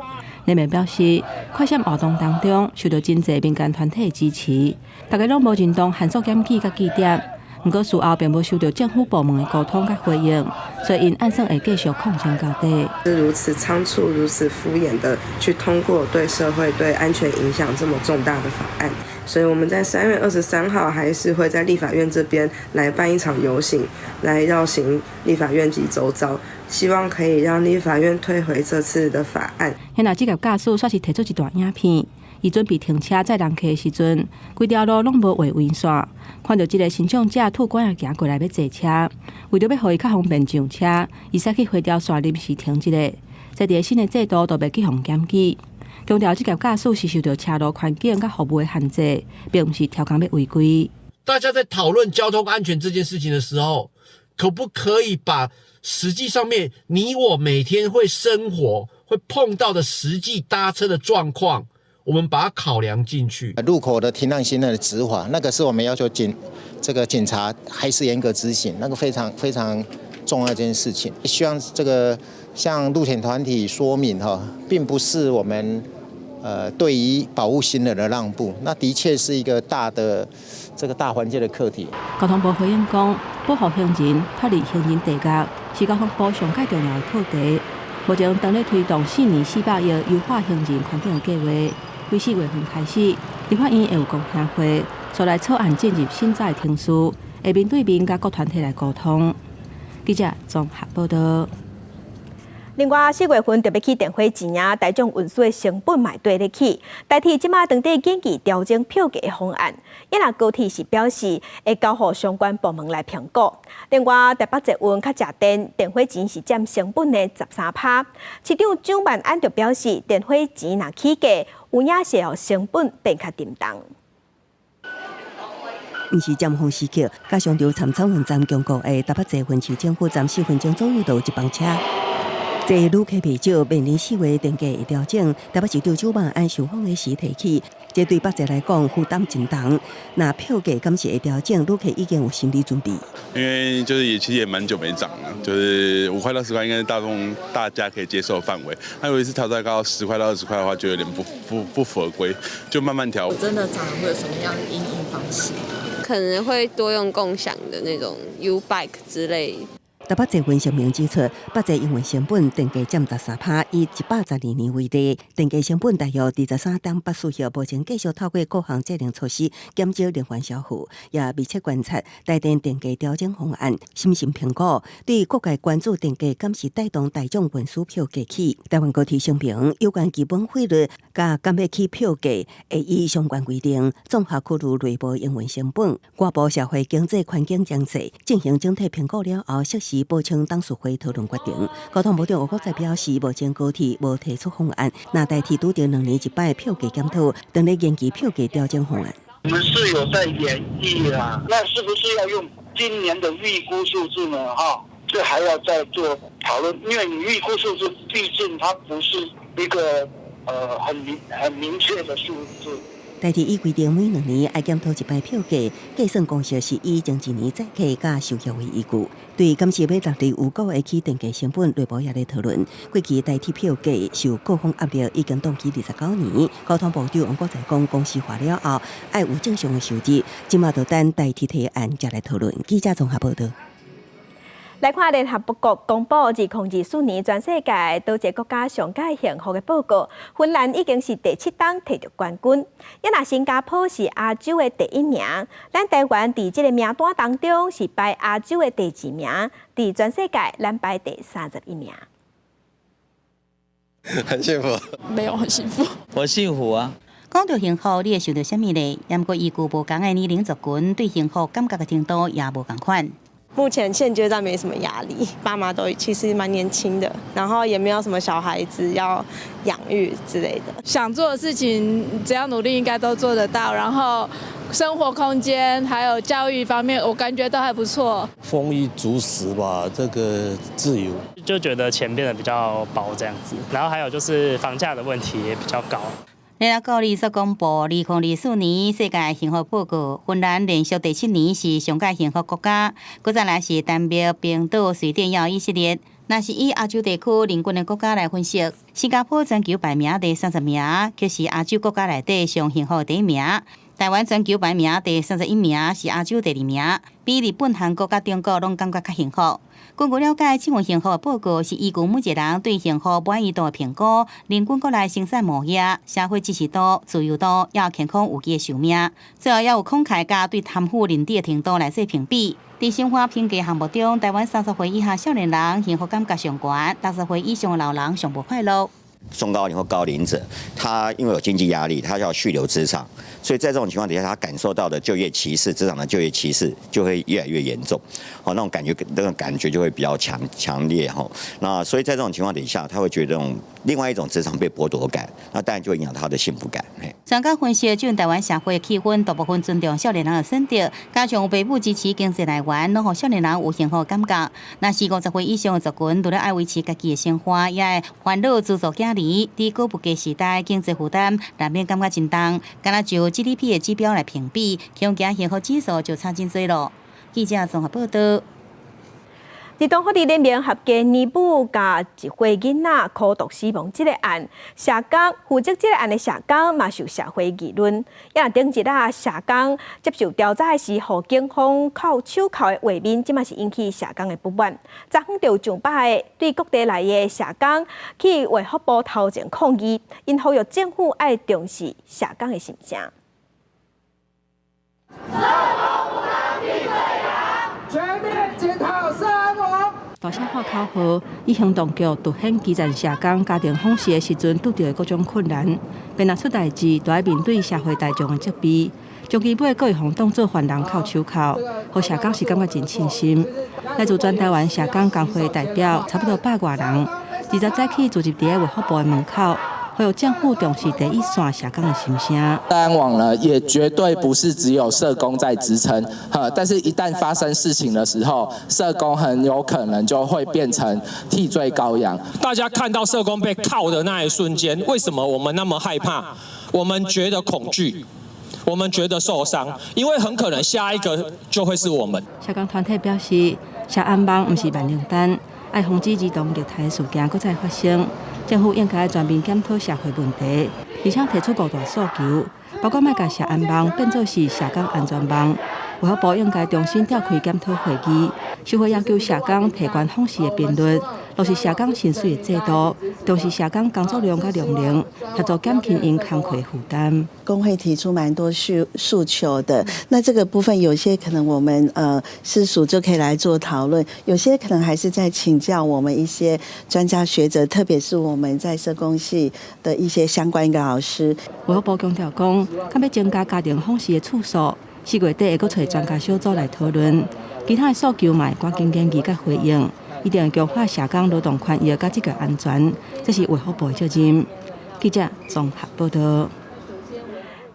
[SPEAKER 15] 聯盟表示，快閃活動當中受到真濟民間團體的支持，大家攏無認同限速檢舉佮記點。毋過事後並無收到政府部門的溝通佮回應，所以𪜶按算會繼續抗爭到底。
[SPEAKER 28] 是如此倉促、如此敷衍的去通過對社會、對安全影響這麼重大的法案，所以我們在3月23號還是會在立法院這邊來辦一場遊行，來繞行立法院及周遭，希望可以讓立法院退回這次的法案。
[SPEAKER 15] 現在這個駕駛煞是提出一段影片。伊準備停車載人客的時陣，規條路攏無畫圍線，看著這个身障者拄拐仔行過來欲坐車，為著欲予伊較方便上車，伊駛去回條線臨時停一下。這佇新的制度都袂去予檢舉。強調這個駕駛是受著車路環境佮服務的限制，並毋是刁工欲違規。
[SPEAKER 29] 大家在討論交通安全這件事情的時候，可不可以把實際上面你我每天會生活會碰到的實際搭車的狀況，我們把它考量進去。
[SPEAKER 30] 路口的停讓行人的執法，那個是我們要求警察還是嚴格執行，那個非常非常重要一件事情。希望這個向路權團體說明哈，並不是我們對於保護行人的讓步，那的確是一個大的這個大環境的課題。
[SPEAKER 15] 交通部回應講，保護行人脫離行人地獄是交通部上蓋重要的課題。目前當咧推動4年400億優化行人環境的計劃，對4月份開始，立法院會有公聽會，所來草案進入審查程序，會面對面佮各團體來溝通。記者綜合報道。
[SPEAKER 1] 另外，4月份就欲起電火錢啊，大眾運輸的成本嘛綴咧起。台鐵這馬正佇研議調整票價的方案，伊若高鐵是表示會交予相關部門來評估。另外，台北捷運較食電，電火錢是佔成本的13%。市長蔣萬安就表示，電火錢若起價，有影是予成本變較沉重。
[SPEAKER 3] 毋是尖峰時刻，加上著參草園站經過的台北捷運市政府站4分鐘左右就有一班車。這旅客袂少，面臨4月電價會調整，台北市長蔣萬安受訪的時提起，這對北捷來講負擔真重。若票價敢是會調整，旅客已經有心理準備。
[SPEAKER 4] 因為就是也其實也蠻久沒漲了，就是5塊到10塊應該是大眾大家可以接受範圍。那如果是調再高10塊到20塊的話，就有點不符合規，就慢慢調。
[SPEAKER 5] 真的漲會有什麼樣的因應方式？
[SPEAKER 6] 可能會多用共享的那種 YouBike 之類。
[SPEAKER 3] 台北捷運聲明指出，北捷營運成本電價佔13%，以112年為例，電價成本大約23.84億，目前繼續透過各項節能措施減少能源消耗，也密切觀察台電電價調整方案，審慎評估。對各界關注電價敢是帶動大眾運輸票價起，台灣高鐵聲明有關基本費率佮敢欲起票價，會依相關規定綜合考慮內部營運成本、外部社會經濟環境情勢，進行整體評估了後，適時報請董事會討論決定。交通部長吳國才表示，目前高鐵無提出方案，若台鐵拄著2年一擺票價檢討，正咧研究票價調整方案。
[SPEAKER 7] 我們是有在研議啊，那是不是要用今年的預估數字呢？哈，這還要再做討論，因為你預估數字畢竟它不是一個很明確的數字。
[SPEAKER 3] 台鐵依規定每2年愛檢討一擺票價，計算公式是以前一年載客佮收入為依據。對敢是欲落佇有夠會起電價成本，內部也咧討論。過去台鐵票價受各方壓力，已經凍起29年。交通部長王國材講，公司化了後，愛有正常的收入，這馬就等台鐵提案才來討論。記者綜合報道。
[SPEAKER 1] 來看聯合國公布2024年全世界佗一个國家上蓋幸福的報告，芬蘭已經是第七冬提著冠軍。抑若新加坡是亞洲的第一名，咱台灣佇這个名單當中是排亞洲的第二名，佇全世界咱排第31名。
[SPEAKER 8] 很幸福，
[SPEAKER 23] 沒有很幸福，
[SPEAKER 24] 我幸福啊。
[SPEAKER 10] 講到幸福，你會想著啥物呢？毋過依據無仝的年齡族群對幸福感覺的程度也無仝款。
[SPEAKER 25] 目前現階段沒什麼壓力，爸媽都其實蠻年輕的，然後也沒有什麼小孩子要養育之類的。
[SPEAKER 23] 想做的事情，只要努力應該都做得到。然後生活空間還有教育方面，我感覺都還不錯。
[SPEAKER 26] 豐衣足食吧，這個自由。
[SPEAKER 11] 就覺得錢變得比較薄這樣子，然後還有就是房價的問題也比較高。
[SPEAKER 10] 聯合國二所公布2024年世界幸福報告，芬蘭連續第七年是上蓋幸福國家，閣再來是丹麥、冰島、瑞典、猶以色列。若是以亞洲地區鄰近的國家來分析，新加坡全球排名第30名，卻是亞洲國家內底上幸福的第一名。台灣全球排名第31名，是亞洲第二名，比日本、韓國佮中國攏感覺較幸福。根據了解，這份幸福的報告是依據每一個人對幸福滿意度的評估，人均國內生產毛額、社會支持度、自由度，抑有健康預期的壽命，最後也有慷慨佮對貪腐認知的程度來做評比。佇生活評價項目中，台灣30歲以下少年人幸福感覺上懸，60歲以上的老人上無快樂。
[SPEAKER 31] 中高齡或高齡者，他因為有經濟壓力，他要續留職場，所以在這種情況底下，他感受到的就業歧視，職場的就業歧視就會越來越嚴重，哦，那種感覺就會比較強烈哈。那所以在這種情況底下，他會覺得這種另外一種職場被剝奪感，那當然就會影響他的幸福感。
[SPEAKER 10] 專家分析，這陣台灣社會氣氛大部分尊重少年人的選擇，加上有爸母支持經濟來源，攏予少年人有幸福的感覺。若是50歲以上的族群，除了愛維持家己的生活，也會煩惱資助囝兒。佇高物價時代，經濟負擔難免感覺真重。敢若就 GDP 的指標來評比，恐驚幸福指數就差真濟囉。記者綜合報道。
[SPEAKER 1] 兒童福利聯盟合計年母佮一歲囡仔苦毒死亡這个案，社工負責這个案的社工嘛受社會議論。抑頂日啊，社工接受調查時，予警方銬手銬的畫面，這馬是引起社工的不滿。昨昏就有上百个對各地來的社工去衛福部頭前抗議，𪜶呼籲政府愛重視社工的心聲。
[SPEAKER 32] 社工不當替罪羊。
[SPEAKER 15] 大聲喊口號，以行動劇凸顯基層社工家庭訪視的時陣拄著的各種困難，便若出代誌，就愛面對社會大眾的責備，將其尾閣會予當做犯人銬手銬，予社工是感覺真慶幸。來自全台灣社工工會代表，差不多百外人，20早起聚集佇咧衛福部的門口，呼籲政府重視第一線社工的心聲。
[SPEAKER 2] 大安網呢，也絕對不是只有社工在支撐，哈！但是，一旦發生事情的時候，社工很有可能就會變成替罪羔羊。
[SPEAKER 8] 大家看到社工被銬的那一瞬間，為什麼我們那麼害怕？我們覺得恐懼，我們覺得受傷，因為很可能下一個就會是我們。
[SPEAKER 15] 社工團體表示，社安網毋是萬靈丹，愛防止兒童虐待事件閣再發生。政府應該全面檢討社會問題，而且提出五大訴求，包括莫共社安網變做是社工安全網。衛福部應該重新召開檢討會議，收回要求社工提懸訪視的頻率，落實社工薪水的制度，重視社工工作量佮量能，協助減輕𪜶工課負擔。
[SPEAKER 9] 工會提出蠻多訴求的，那這個部分有些可能我們司署就可以來做討論，有些可能還是在請教我們一些專家學者，特別是我們在社工系的一些相關的老師。
[SPEAKER 15] 衛福部強調講，敢欲增加家庭訪視的次數，4月底會閣揣專家小組來討論，其他的訴求嘛會趕緊研議佮回應，一定會強化社工勞動權益佮職業安全，這是衛福部的責任。記者綜合報道。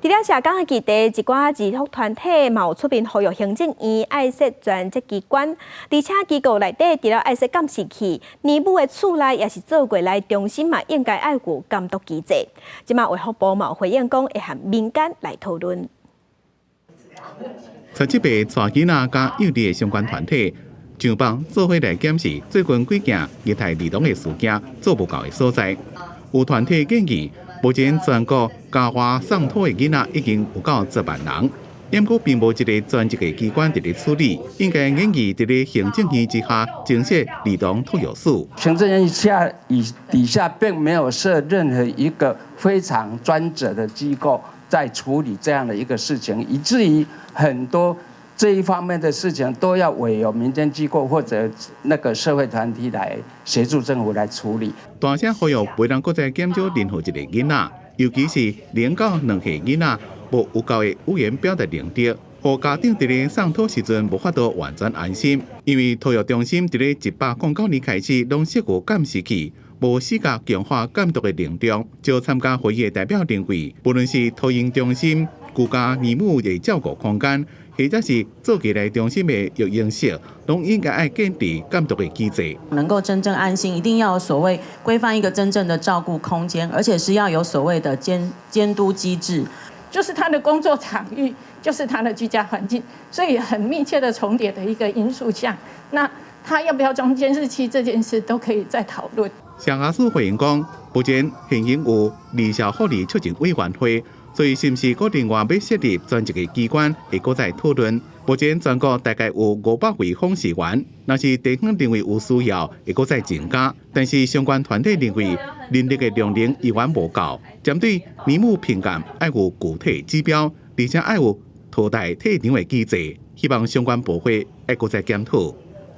[SPEAKER 1] 除了社工的議題，一寡兒福團體嘛有出面呼籲行政院愛設專責機關，而且機構內底除了愛設監視器，奶母的厝內抑是做月內中心嘛，應該愛有監督機制。這馬衛福部嘛有回應講，會和民間來討論。
[SPEAKER 12] 十七個帶囡仔佮幼兒的相關團體，上班做伙來檢視最近幾件虐待兒童的事件做無夠的所在。有團體建議，目前全國家外送托的囡仔已經有夠10萬人，毋過並無一個專職的機關佇咧處理，應該研議佇咧行政院之下增設兒童托育署。
[SPEAKER 13] 行政院下以底下並沒有設任何一個非常專責的機構在處理這樣的一個事情，以至於很多這一方面的事情都要委由民間機構或者那個社會團體來協助政府來處理。
[SPEAKER 12] 大聲呼籲，袂當閣再減少任何一个囡仔，尤其是0到2歲囡仔無有效的語言表達能力，予家長佇咧送托時陣無法度完全安心，因為托育中心佇咧109年開始攏設有監視器，無死角強化監督的能量。就參加會議的代表認為，無論是托嬰中心、居家奶母的照顧空間，或者是做月內中心的育嬰室，攏應該愛建立監督的機制。
[SPEAKER 14] 能夠真正安心，一定要有所謂規範一個真正的照顧空間，而且是要有所謂的監督機制。
[SPEAKER 16] 就是他的工作場域，就是他的居家環境，所以很密切的重疊的一個因素下，那他要不要裝監視器這件事都可以再討論。
[SPEAKER 12] 社亞署回應講，目前現行有兒少福利促進委員會，所以是毋是閣另外欲設立專職的機關，會閣再討論。目前全國大概有500位訪視員，若是地方認為有需要，會閣再增加。但是相關團體認為，人力的量能依然無夠，針對奶母評鑑愛有具體指標，而且愛有淘汰退場的機制，希望相關部會愛閣再檢討。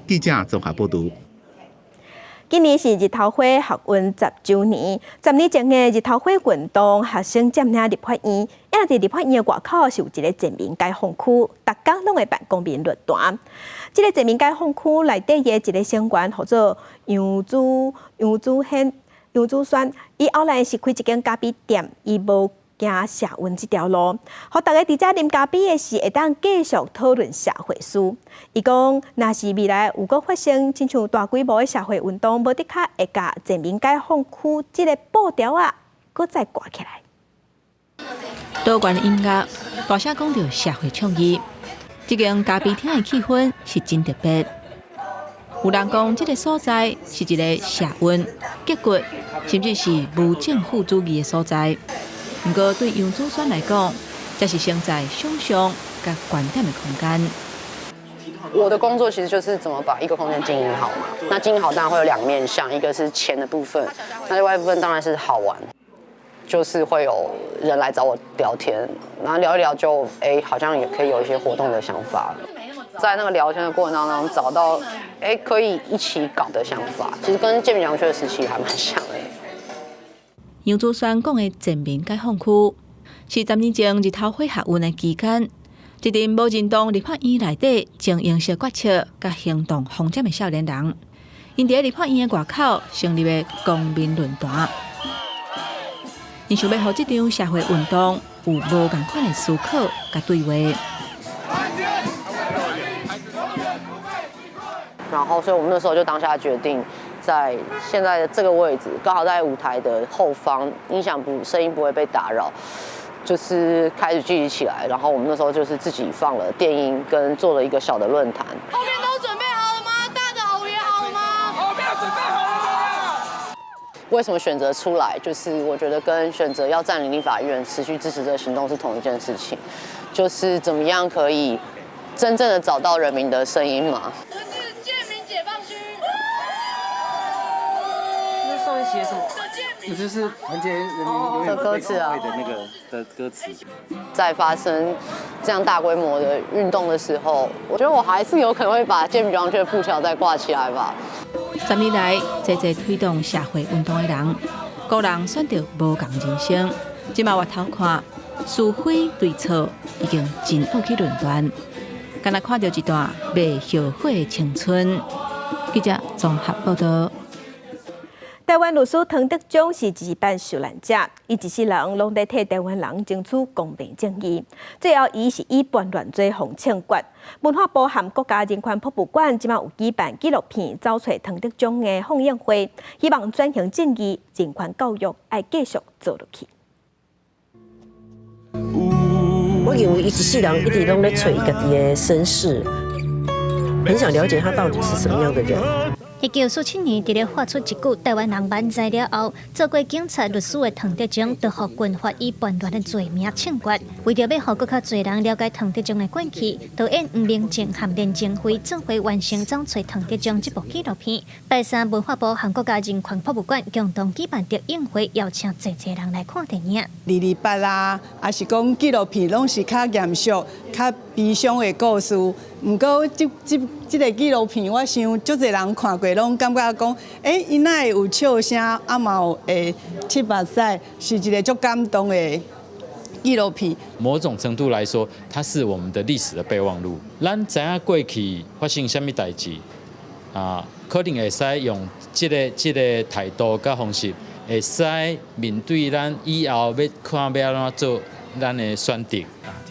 [SPEAKER 12] 記者綜合報導。
[SPEAKER 1] 今年是日頭花學運10週年，10年前的日頭花運動，學生佔領立法院，也佇立法院的外口是有一个賤民解放區，逐工攏會辦公民論壇。這个賤民解放區內底的一个成員，號做楊祖軒，伊後來是開一間咖啡店，伊無行社運這條路，予大家佇遮啉咖啡的時，會當繼續討論社會事。伊講，若是未來有閣發生親像大規模的社會運動，無的確會共賤民解放區這个布條仔，閣再掛起來。
[SPEAKER 15] 多元的音樂，大聲講著社會倡議，這間咖啡廳的氣氛是真特別。有人講，這个所在是一个社運結骨，甚至是無政府主義的所在。毋過對楊祖軒來講，這是承載想像佮觀點的空間。
[SPEAKER 17] 我的工作其實就是怎麼把一個空間經營好嘛。那經營好當然會有兩面向，一個是錢的部分，那另外一部分當然是好玩，就是會有人來找我聊天，然後聊一聊就好像也可以有一些活動的想法。在那個聊天的過程當中，找到可以一起搞的想法，其實跟建民解放區的時期還蠻像的。
[SPEAKER 15] 楊祖軒講的賤民解放區，是10年前日頭火學運的期間，一陣無認同立法院內底精英式決策佮行動方針的少年人，𪜶佇立法院的外口成立的公民論壇，𪜶想欲予這場社會運動有無仝款的思考佮對話。
[SPEAKER 17] 然後，所以我們那時候就當下決定，在現在的這個位置，剛好在舞台的後方，音響不聲音不會被打擾，就是開始聚集起來。然後我們那時候就是自己放了電音，跟做了一個小的論壇。
[SPEAKER 4] 後面都準備好了嗎？大的偶也好了嗎？
[SPEAKER 8] 後面準備好了。
[SPEAKER 17] 為什麼選擇出來？就是我覺得跟選擇要佔領立法院、持續支持這個行動是同一件事情，就是怎麼樣可以真正的找到人民的聲音嘛。
[SPEAKER 18] 寫什麼？
[SPEAKER 19] 這就是團結人民永遠不會崩潰的那個的歌詞。
[SPEAKER 17] 在發生這樣大規模的運動的時候，我覺得我還是有可能會把建民解放區的布條再掛起來吧。
[SPEAKER 15] 10年來，濟濟推動社會運動的人，個人選擇無仝人生。這馬回頭看，是非對錯已經真愛去論斷，敢若看著一段袂後悔的青春。記者綜合報道。
[SPEAKER 1] 台灣律師湯德宗是一班受難者，伊一世人攏佇替台灣人爭取公平正義。最後，伊是以叛亂罪予槍決。文化部和國家人權博物館這馬有舉辦紀錄片，走揣湯德宗的放映會，希望轉型正義、人權教育愛繼續做落去。
[SPEAKER 20] 我認為伊一世人一直攏咧揣伊家己的身世，很想了解他到底是什麼樣的人。
[SPEAKER 21] 1947年，佇咧發出一句台灣人萬哉了後，做過警察律師的湯德宗，就予軍法以叛亂的罪名槍決。為著欲予閣較濟人了解湯德宗的過去，導演黃明正和連靜輝做伙完成走揣湯德宗這部紀錄片。拜三，文化部和國家人權博物館共同舉辦點映會，邀請濟濟人來看電影。
[SPEAKER 23] 228啊，抑是講紀錄片，攏是較嚴肅、較悲傷的故事。毋過，這個紀錄片，我想足濟人看過，攏感覺講，伊哪會有笑聲，啊嘛有會拭目屎，是一個足感動的紀錄片。
[SPEAKER 22] 某種程度來說，它是我們的歷史的備忘錄。咱知影過去發生啥物代誌啊，可能會使用這個態度佮方式，會使面對咱以後欲看欲按怎做咱的選擇。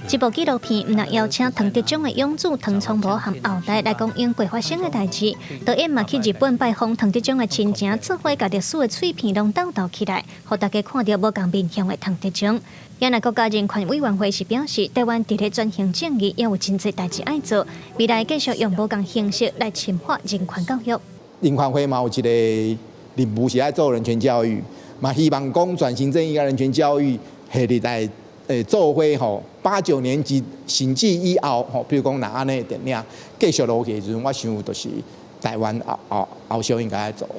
[SPEAKER 21] 這部紀錄片毋但邀請湯德宗的養子湯聰無和後代來講英國發生的代誌，導演嘛去日本拜訪湯德宗的親情，做伙共歷史的碎片攏鬥鬥起來，予大家看著無仝面向的湯德宗。也若國家人權委員會是表示，台灣佇咧轉型正義猶有真濟代誌愛做，未來繼續用無仝形式來深化人權教育。
[SPEAKER 25] 人權會嘛有一個任務是愛做人權教育，嘛希望講轉型正義佮人權教育係佇來。做伙吼，8、9年級甚至以後吼，比如講若按呢電影繼續落去的時陣，我想就是台灣後續應該愛做的。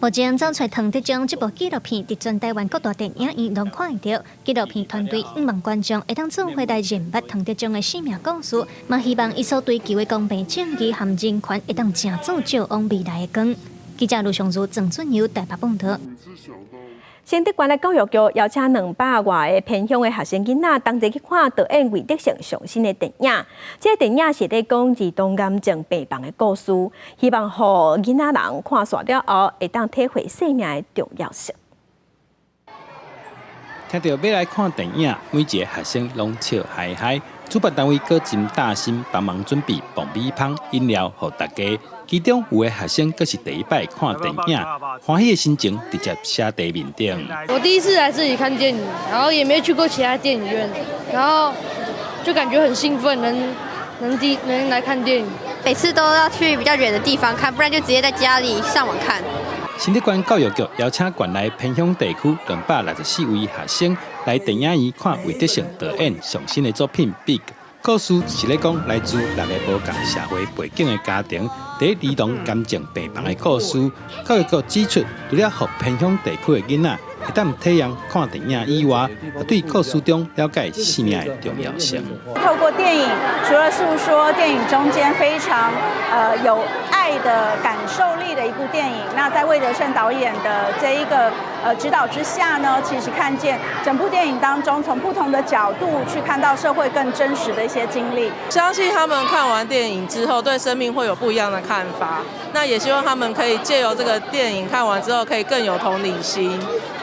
[SPEAKER 21] 目前走揣湯德宗這部紀錄片，佇全台灣各大電影院攏看會著。紀錄片團隊向望觀眾會當做伙來認捌湯德宗的生命故事，嘛希望伊所追求的公平正義和人權會當成做照往未來的光。記者盧尚如、鄭俊友台北報導。
[SPEAKER 1] 新竹縣的教育局邀請200外个偏鄉的學生囡仔同齊去看導演魏德聖上新的電影。這個電影是咧講兒童癌症病房的故事，希望予囡仔人看煞了後，會當體會生命的重要性。
[SPEAKER 26] 聽著欲來看電影，每一個學生攏笑嗨嗨。主辦單位閣真貼心幫忙準備爆米香飲料予大家。其中有的學生閣是第一擺看電影，歡喜的心情直接寫佇面頂。
[SPEAKER 24] 我第一次來這裡看電影，然後也沒去過其他電影院，然後就感覺很興奮，能來看電影。
[SPEAKER 27] 每次都要去比較遠的地方看，不然就直接在家裡上網看。
[SPEAKER 26] 新竹縣教育局邀請縣內偏鄉地區264位學生來電影院看魏德聖導演上新的作品《Big》。故事是咧講來自6个無仝社會背景的家庭，佇兒童癌症病房的故事。教育局指出，除了予偏鄉地區的囡仔會當體驗看電影以外，對故事中了解生命的重要性。
[SPEAKER 3] 透過電影，除了訴說電影中間非常有愛的感受力的一部電影，那在魏德聖導演的這一個指導之下呢，其實看見整部電影當中，從不同的角度去看到社會更真實的一些經歷。
[SPEAKER 5] 相信他們看完電影之後，對生命會有不一樣的看法。那也希望他們可以借由這個電影看完之後，可以更有同理心，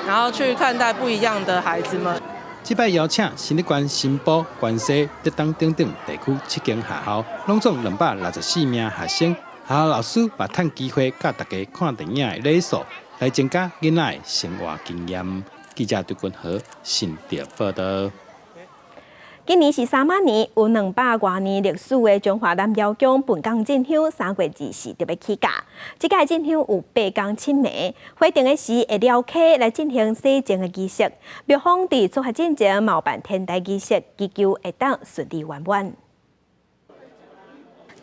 [SPEAKER 5] 然後去看待不一樣的孩子們。
[SPEAKER 26] 這擺邀請新竹縣新埔、關西、竹東等等地區七間學校，攏總264名學生，學校老師嘛趁機會教大家看電影的禮數，來增加囡仔的生活經驗。記者張君和新竹報導。
[SPEAKER 1] 今年是三媽年，有200外年歷史的彰化南瑤宮笨港進香3月24就欲起駕。這屆進香有八工七暝，回程的時會寮溪來進行洗淨的儀式。廟方佇出發進前嘛有辦天台儀式，祈求會當順利圓滿。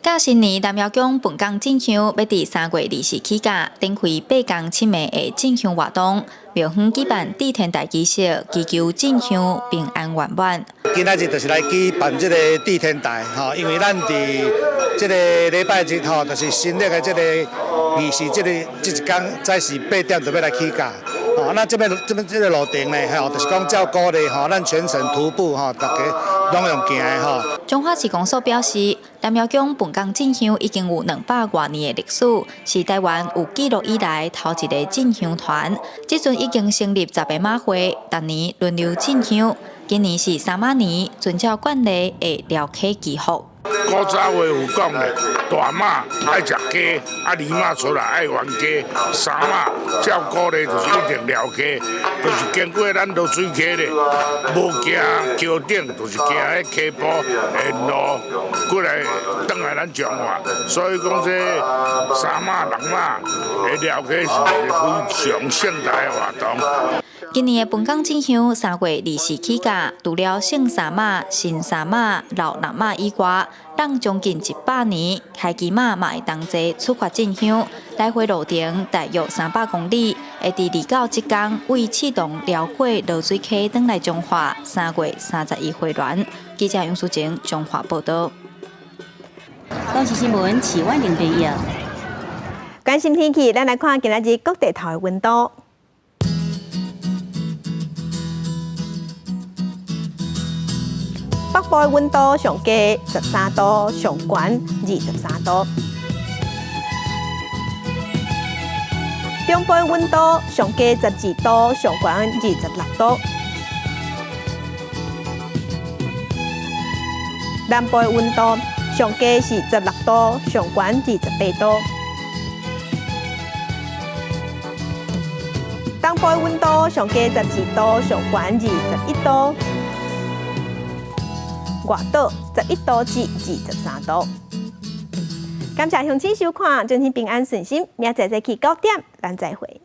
[SPEAKER 6] 甲新年南瑤宮笨港進香欲佇3月24起駕，展開八工七暝的進香活動。廟方舉辦祭天台儀式，祈求進香平安圓滿。
[SPEAKER 7] 今仔日就是來舉辦這个祭天台，吼，因為咱佇這个禮拜日，吼，就是新曆的這个24，這个這一工早時8點就欲來起駕。吼，那這邊這邊這个路程呢，吼，就是講照古例，吼，咱全程徒步，吼，大家攏用行的，吼。
[SPEAKER 6] 彰化市公所表示，南瑤宮笨港進香已經有200外年的歷史，是台灣有記錄以來頭一个進香團。這陣已經成立10個媽會，逐年輪流進香。今年是三媽年，遵照慣例會寮溪祈福。
[SPEAKER 10] 古早話有講的，大媽愛食雞，啊二媽出來愛冤家，三媽照古例就是一定寮溪，就是經過咱濁水溪咧，無行橋頂，就是行彼溪埔沿路過來轉來咱彰化，所以講這三媽六媽的寮溪是一个非常盛大的活動。
[SPEAKER 6] 今年的笨港進香3月24起駕，除了聖三媽、新三媽、老六媽以外，人將近100年，開機馬嘛會同齊出發進香，來回路程大約300公里，會佇二九這工為刺桐寮過濁水溪轉來彰化，3月31回鑾。記者楊淑靜彰化報導。
[SPEAKER 11] 公視新聞徐婉玲編譯。
[SPEAKER 1] 關心天氣，咱來看今仔日各地頭的溫度。北部的溫度上低13度，上懸23度。中部的溫度上低12度，上懸26度。南部的溫度上低是16度，上懸28度。東部的溫度上低12度，上懸21度。外島11度至23度。感謝鄉親收看，祝您平安順心。明仔載早起9點，咱再會。